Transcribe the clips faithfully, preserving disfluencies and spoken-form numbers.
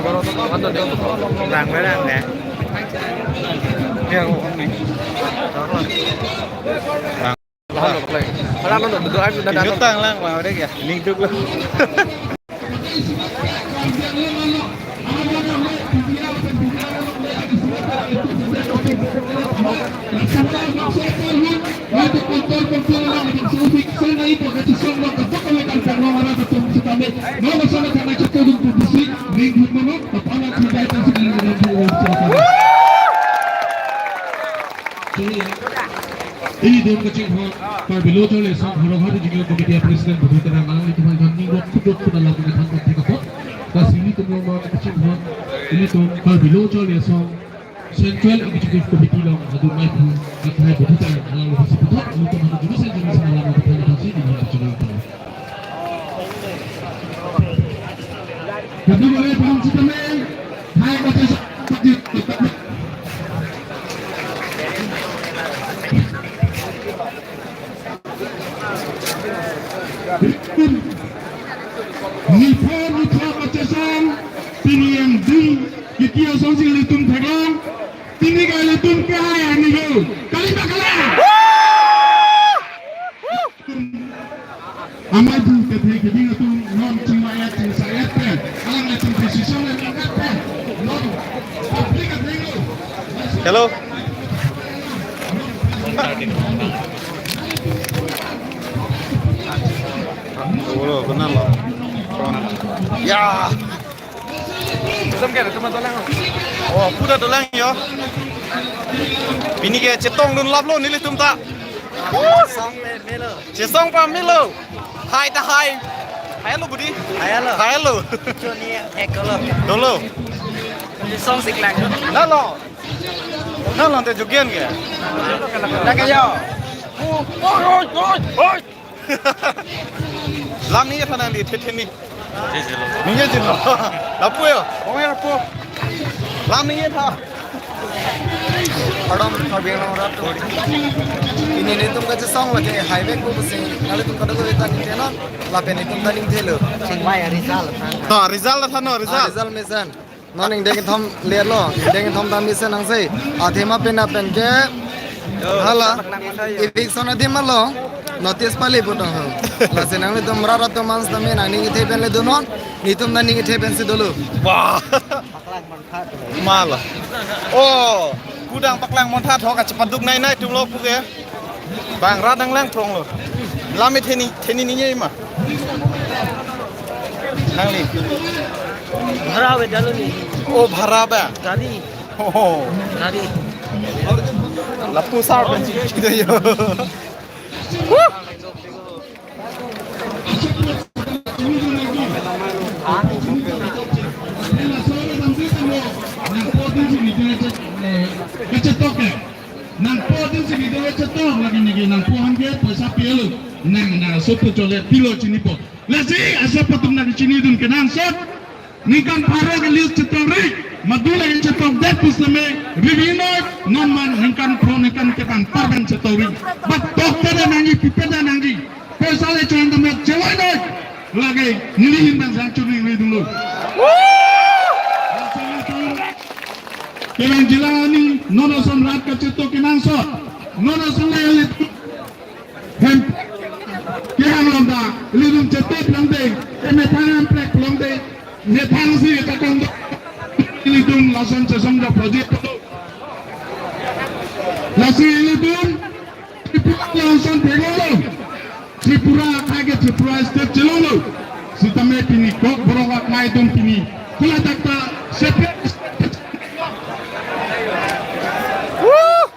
Rang, rang, ya. Ya, oh, ini. Rang. Rang, rang, rang. Inut tang lang, bang, udah ya. Ning duk lo. Ilitum kachinghon, Karbi Lo Charli Asong Howraghat Regional Committee a President Bhupendra Terang alanglitum aphan ning rot kudot kuda lapu kethan thek apot. Lasi ilitum along kachinghon, ilitum Karbi Lo Charli Asong Central Executive Committee along adu mai phu, akhai Bhupendra Terang alanglitum si puthot, ilitum adu jurus jurus alam kethan thek si ning rot kachinghon. Kedua kali paham si kami, hai kata sa-, Nipho nipho kachesong, pini yang di, kiti asong si ilitum theklong, pini ke ilitum ke hai ani yo. Kali ba kali? Amai du kethe keding atum non chingvai-et chingsai-et pen, alanglitum decision le nangkat pen, non public athengno. Hello. Hello, kenal lo. Ya. Oh, puda dolang yo. Pini ke chetongdun laplo nelitum ta. Chesong pamelo. Hai ta hai. Hai lo budi. Hai lo. Hai lo. Choni ek dolo. Dolo. Chesong si klang. Nalo. Nalo te jugian ke. Lagi yo. Oi, oi, oi, oi. Lam ni tha nangli, the the ni. Ni ye jin lo. Lapu yo. Ong ya lapu. Lam ni tha. Pardon, Karbi Anglong rat. Pini netum kachesong lake highway ko pusi, nanglitum kadokave ta ningje non, lapen netum ta ningje lo. Chingvai result. No, result tha no, result. Ah, result mesen. Non ingdeng kethom ler lo, ingdeng kethom ta mesen nangsi. Athema pen apen ke, hala, eviction adim lo, notice pali puto ho. Lasi nanglitum rat atum mans tame nangning kethe pen le donon, netum nangning kethe pen si dolo. Wah. Paklang montha. Malo. Oh, kudang paklang montha thok kachepaduk nai nai atum lo puke. Bang rat nanglang throng lo. Lam me the ni, the ni ni ye ma. Nangli. Bhara ave dalo ni. Oh, bhara ba. Gari. Oh. Gari. Lapu sar pen si kita yo. Woo! Kachetok ke. Nangpo atum si video chetok lagi niki nangpo aphan ke poisa pilo. Nang nang sopo chole pilo chinipo. Lasi asap atum nang chinidun kenangsot. Ningkan pharo ke list chetongri, madu lagi chetongdet pusitame, review noi, non man ningkan pharo ningkan ketang par pen chetongri. But tokte da nangji, pipe da nangji. Poisa le chon tame chewai noi. Lagi nelihin bang sang churi ri dulu. Kevang jila ni non ason rat kachetok kenangsot. Non ason le le Hem, kehang lom ta, ilitum chetep longde, emethang emprek longde, methang si takong do, ilitum lason chesong do project do. Lasi ilitum, Tripura lason thegolo, Tripura akhai ke Tripura state chelonglo, sitame pini kok borok akhai atum pini, kula takta, separate. Woo!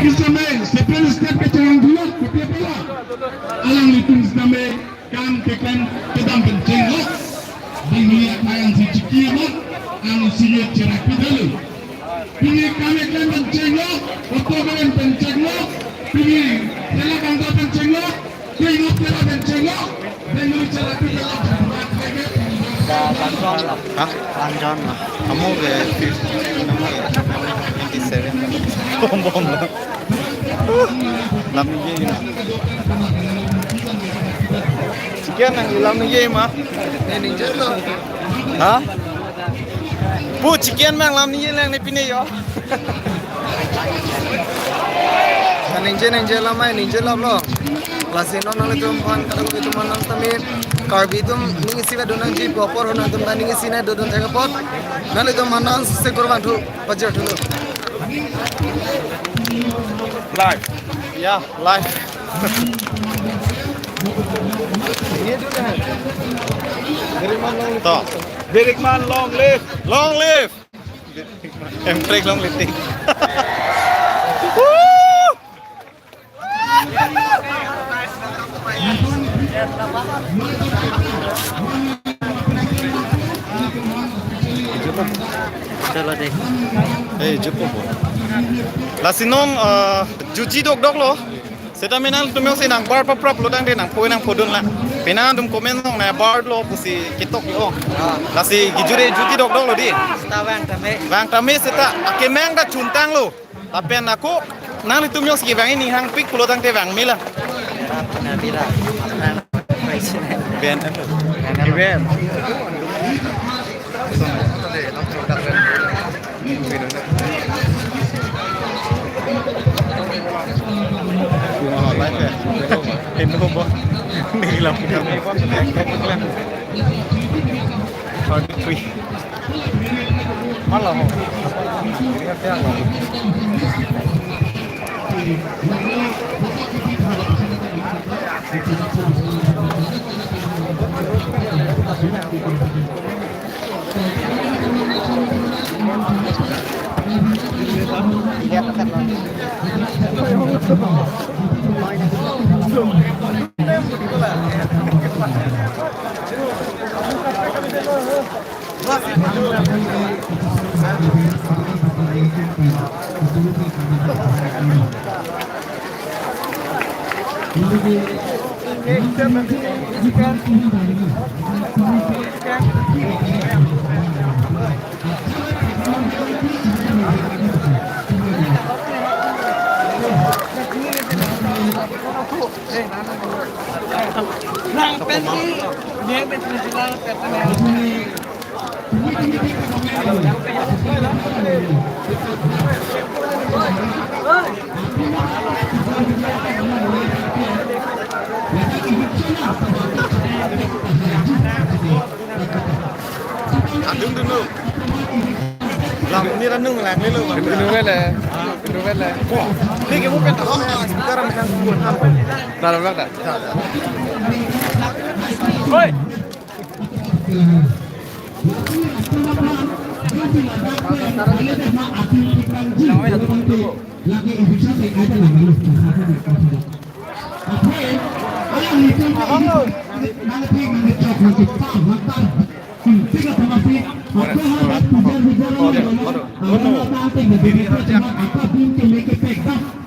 Kisame separate state kacharang dulu, kopi pala. Alanglitum sitame kam keklem kedam pen chenglo. Bangli akhai ang si chiki mo, ang si ye cherak pidalo. Pini kam keklem pen chenglo, auto keklem pen chenglo, pini thela kangta pen chenglo, Hah? Panjon na. Kamu ke fifty, kamu ke twenty seven. Bom bom na. Lam ni ye na. Chicken nanglam ningje ma? Ne ningje lo. Ha? Pu chicken nanglam ningje lang ne pine yo. Ningje ningje lam ai ningje lam lo. Lasi non nanglitum aphan kadokave atum aphan nang tame Karbi atum ning isi ba do nangji apor ho nangtum ta ning isi nangdodun thek apot. Nanglitum aphan nang sekur bangthu pajir thulo. Live. Ya, live. To. Birikman long live. Long live. Emprek long live. Woo! Chalo de. Eh, jupo po. Lasi non, eh, juji dokdok lo. Seta mena tum yong si nang bar paprap lo tangte nangpho nangphodun la. Pena tum comment nong na bar lo pusi ketok yo. Lasi kejut ke juji dokdok lo di. Seta vang tame. Vang tame seta akemang ta chuntang lo. Lapen ako nanglitum yong si kevang ini hangpik pulo tangte vang mila. Vang mila. Ben. Ben. Forty-three. Adung dunu. Lam ni ranung lang lelo. Dunu vele. Dunu vele. Ni ke mo pen to. Sekarang megang kuat apa? Dalam lang dah. Oi.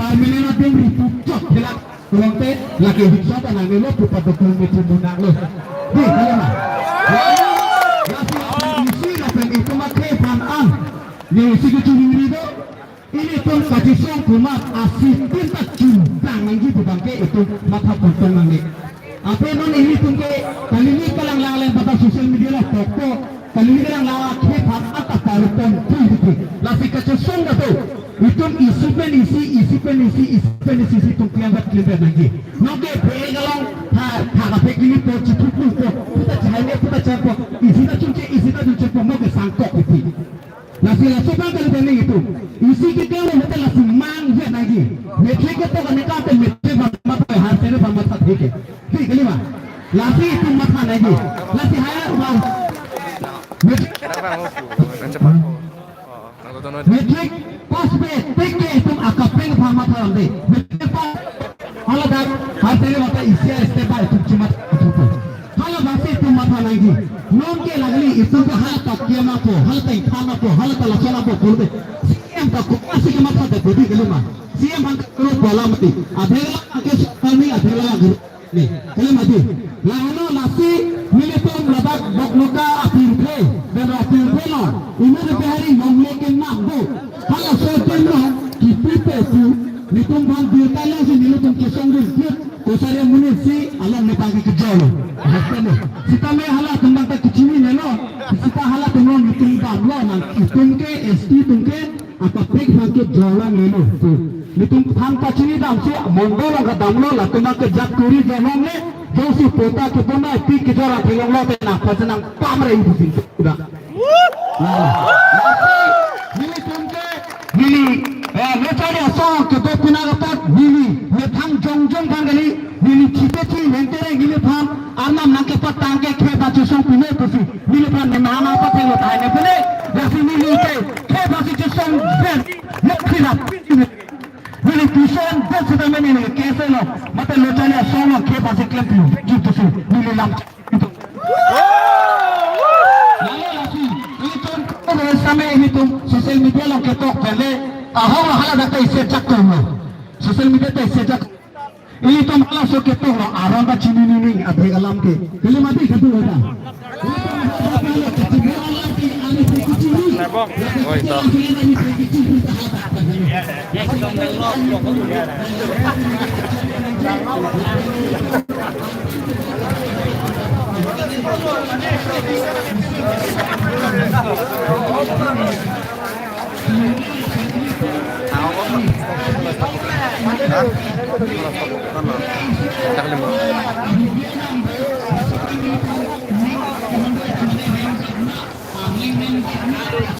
Permainan adim ripucok hilak. Tolong te lagi hiksa ta nang lo pupat dokun metu munak lo. Di, kaya na. Lasi isi lapen itum akhei aphan an. Ye isi kechuri do. Ilitum kachisong komat asistem ta chuntang nangji pu abang ke itum matha pontong nangji. Ape non ilitum ke kali ni kalang lang lang pada social media la tokpo. Kali ni kalang lang akhei aphan ata paru pontong dikit. Lasi kachisong dah tu. Itum isi pen isi, isi pen isi, isi pen isi, isi itum kliang bat kliang bat nangji. Nonke pe kalong ha ha kape kini po chithuplu po, puta chai ne puta chai po, isi ta chunche, isi ta chunche po, nonke sangkok isi. Lasi laso abang kali tene itum. Isi ke kalo hotel lasi mang je nangji. Matric ke to kane ka te matric ba matha har tere ba matha thik ke. Thik kali ma. Lasi itum matha nangji. Lasi haya ba. Matric. Matric pass pe, teke itum akapeng aphan matha lam de. Matric pass. Hala dak, har tere matha isi a step by itum chimat atutu. Hala bangsi itum matha nangji. Nonke lagli itum ke hala ta kiam apo, hala ta ikham apo, hala ta lason apo, purde. C M ta ko asi ke matha de bodi kali ma. C M aphan ta kuro pala mati. Adhe la ke sukal ni, adhe la guru. Ni, kali mati. Laheno lasi nelitum ladak Boknoka apirthe, dan apirthe lo. Ina de Bihari Longle ke nam do. Halaso adim lo, kipi pe pu, nelitum aphan birta lo si nelitum kesong dir dir. Kosa Area monit si along nephan ke kejor lo. Sitame halatum abang ta kechinine lo. Sita halatum lo nelitum damlo nang itum ke S T atum ke akaprek aphan ke jorlongnelo. Nelitum aphan pachini damsi mondol along kedamlo, latum abang ke jat kuri jorlongle, jongsi patta keponai pi kejor athilong lote nangpachinang pamre ibu sing kuda. Nelitum ke neli, eh, lo charli asong kedo pinang apot neli methang jongjong aphan kali, neli chipe chi lengtere neliphan arnam nangkepatang ke khei pachesong pine pusi neliphan ne mana pathelo thai ne pine, lasi neli ke khei pachesong ber ne phirap. Neli tuition ber sitame neli keselo, mate lo charli asong lo khei pacheklem pi, ji pusi neli lam. Lalu lasi, itum, itum sampai itum social media along ketok pele, ahong haladak ta isi jak tong lo. Social media ta isi jak. Itum halaso ketok lo, aron ta chinine, abri alam ke. Kali mati ketok lo ta. Oi, to.